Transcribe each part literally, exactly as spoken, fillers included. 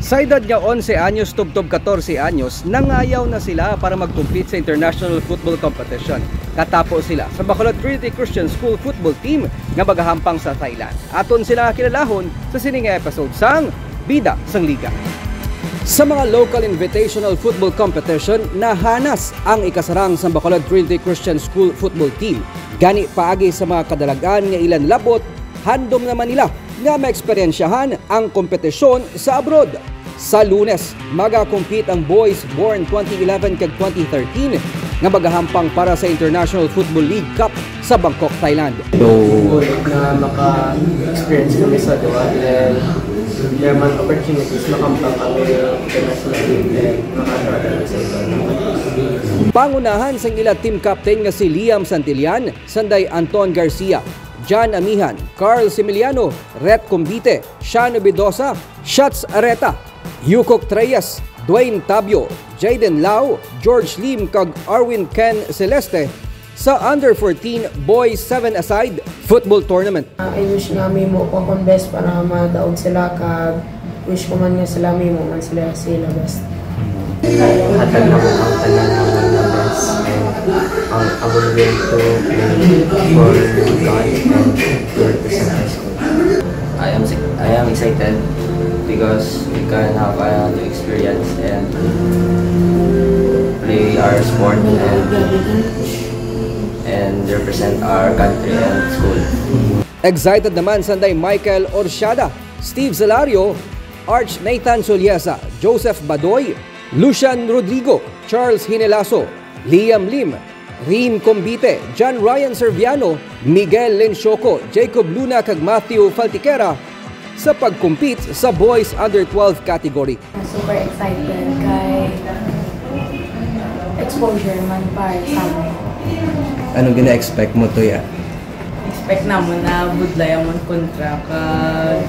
Sa edad nga onse anyos tubtob katorse anyos, nangayaw na sila para mag-compete sa international football competition. Katapo sila sa Bacolod Trinity Christian School football team nga magahampang sa Thailand. Aton sila kilalahon sa sini nga episode sang Bida sang Liga. Sa mga local invitational football competition, nahanas ang ikasarang sang Bacolod Trinity Christian School football team. Gani, paagi sa mga kadalag-an nga ila nilabot, handom naman nila nga maeksperiensyahan ang kompetisyon sa abroad. Sa Lunes, magakompete ang boys born twenty eleven kag twenty thirteen nga magahampang para sa International Football League Cup sa Bangkok, Thailand. So, na maka-experience kami sa duha, then there man opportunities, makampang kami international league, then maka-travel sa iba. Pangunahan sang ila team captain nga si Liam Santillan, sanday Anton Garcia, John Amihan, Carl Similiano, Rhett Combite, Shano Bidosa, Shots Areta, Yukok Treyes, Dwayne Tabio, Jayden Lau, George Lim, kag Arwin Ken Celeste sa Under fourteen Boys Seven-a-Side Football Tournament. I wish nga may mo ko akong best para madaog sila, kag wish ko man nga sila may mo man sila sila best. Hatag na mo ang tanan nga mga best, and ang, I will will to play for God and to represent our school. I am si- I am excited because we can have a new experience and play our sport and and represent our country and school. Excited naman sanday Michael Orsiada, Steve Salario, Arch Nathan Soliesa, Joseph Badoy, Lucian Rodrigo, Charles Hinelaso, Liam Lim, Rin Combite, John Ryan Serviano, Miguel Lensioco, Jacob Luna, kag Matthew Faltiquera sa pag-compete sa Boys Under twelve category. Super excited kay exposure man para sa amin. Anong gina-expect mo, Tuya? Expect naman na budlay amon kontra, kag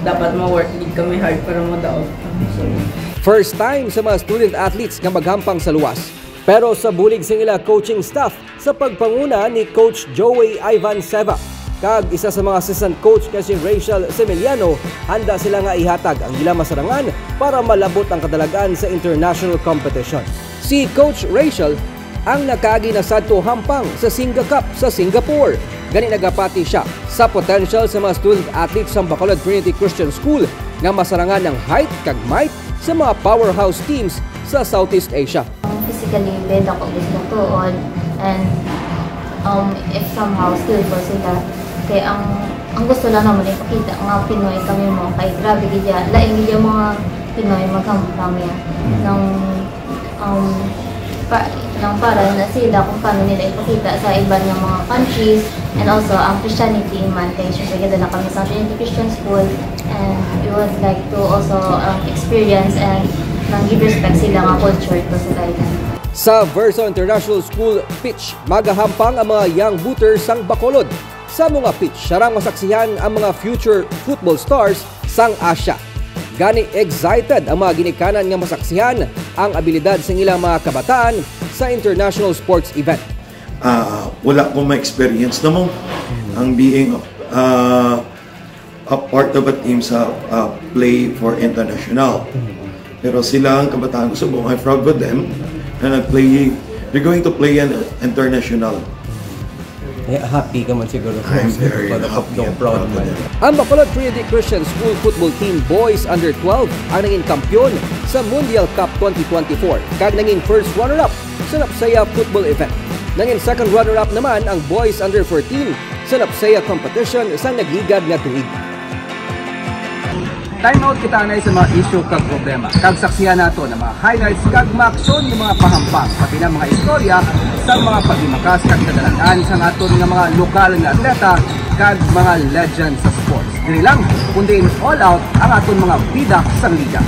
dapat ma-work gid kami hard para modaog. First time sa mga student athletes nga maghampang sa luwas. Pero sa bulig sa ila coaching staff, sa pagpanguna ni Coach Joey Ivan Seva kag isa sa mga assistant coach nga si Rachel Semeliano, handa sila nga ihatag ang ila masarangan para malabot ang kadalagan sa international competition. Si Coach Rachel ang nakaagi na sadto hampang sa Singa Cup sa Singapore. Gani, nagapati siya sa potential sa mga student athletes sa Bacolod Trinity Christian School nga masarangan ang height kag might sa mga powerhouse teams sa Southeast Asia. Physically, bed ako gusto tuod. And um, if somehow skillful sila, kay ang ang gusto lang naman ipakita nga Pinoy kami mo kay grabe gid ya. Lain gid yung mga Pinoy maghampang ya. Nang um, pa, nang para na sila kung paano nila ipakita sa iban nga mga countries. And also, ang Christianity man, kay syempre gid na kami sa Trinity Christian School. And we would like to also um, experience and nang give respect sila nga culture to sa Thailand. Sa Verso International School pitch, magahampang ang mga young booters sang Bacolod. Sa mga pitch, sarang masaksihan ang mga future football stars sang Asia. Gani, excited ang mga ginikanan nga masaksihan ang abilidad sang ilang mga kabataan sa international sports event. Ah, wala ko ma-experience na mo ang being ah, a part of a team sa ah, play for international. Pero sila ang kabataan ko subong, I'm proud with them na nag-play, they're going to play an international. Eh, happy ka man siguro. I'm very Pag- happy daw and proud proud man. of them. Ang Bacolod Trinity Christian School football team boys under twelve ang nangin kampiyon sa Mundial Cup twenty twenty-four kag nangin first runner-up sa NAPSEA football event. Nangin second runner-up naman ang boys under fourteen sa NAPSEA competition sa nagligad nga tuig. Time out kita anay sa mga issue kag problema. Kag saksihan nato ang mga highlights kag maaksyon nga mga pahampang, pati na mga istorya sa mga paghimakas kag kadalagan sa aton nga mga lokal nga atleta kag mga legends sa sports. Diri lang, kundi in all out ang aton mga bida sang liga.